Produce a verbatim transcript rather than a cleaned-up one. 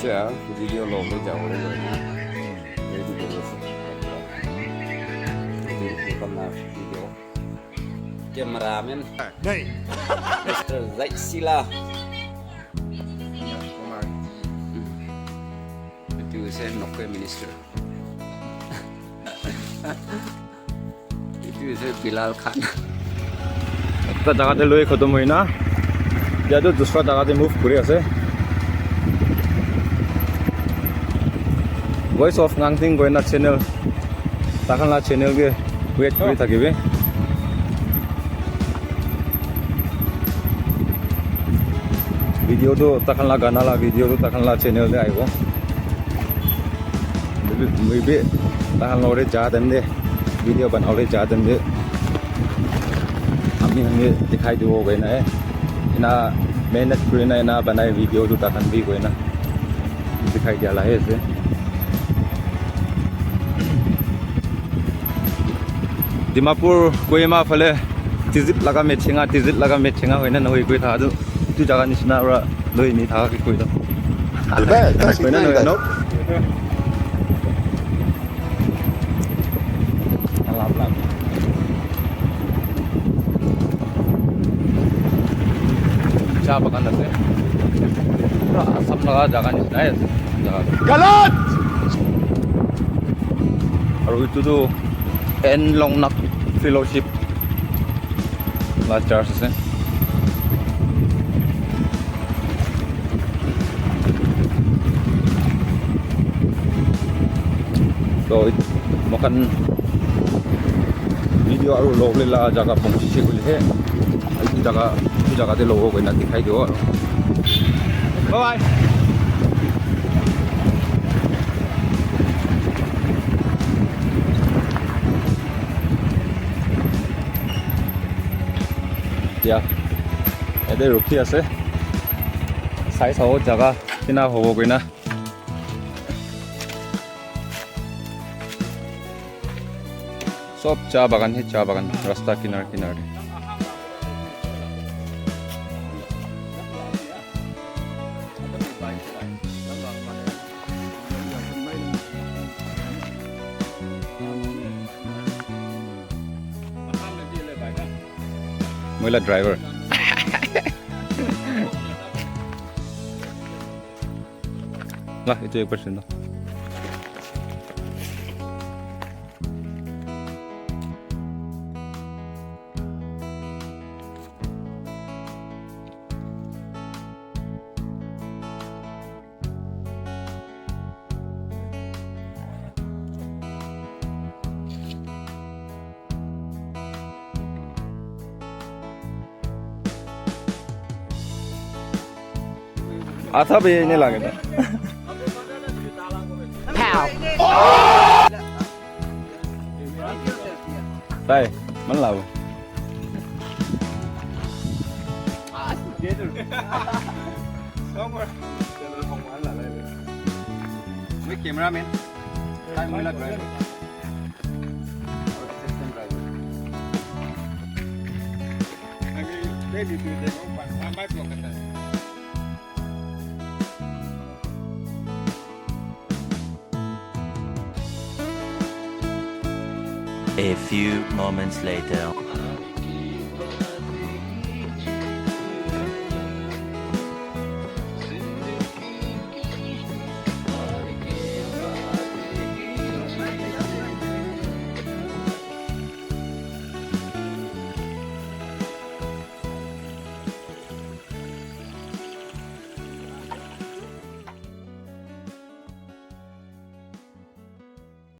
Ya, video lo bo jabo le lo. Ready ko lo. Video ko na video. Cameraman. Hey. Mister Zaisila. Itu se Nokwe minister. Itu ase Bilal Khan. Ekta jaga te loi khotom hoina, etia tu dusra jaga te move kuri ase. Voice of Ngangting koina channel, takhan la channel ke wait kuri thakibi. Video tu takhan la gana la video tu takhan la channel te aibo. Moi bi, moi bi takhan lore ja dem de, video banabole ja dem de. Ami khan ke dikhai dibo koina, eh. Ena mehnat kuri na ena banai video tu takhan bi koina dikhai dia lahi ase. Dimapur, Kohima phale Tizit laga mechenga, Tizit laga mechenga hoina nohoi koi tha tu, tu jaga nishina ura loi ni tha ki koi tha. Koina nohoi no? Alap lap. Cha bagan ase. Pura Assam laga jaga nishina ase. Jaga. Galat! Aru itu tu N Longnak Fellowship la church ase. So, it-, moikhan video aru lobole la jaga pahunchise koile he, etu jaga, etu jaga te lobo koina dikhai dibo aru. Bye bye. Etia yate rukhi ase, sai sabo jaga kina hobo koina. Sob cha bagan he, cha bagan, rasta kinar kinar te. Moi la driver. Lah, itu ek percent. Atha bhi yeh nahi lage tha. Pow. Tai, man lao. Moi cameraman. Tai moi la driver. Assistant driver. A few moments later.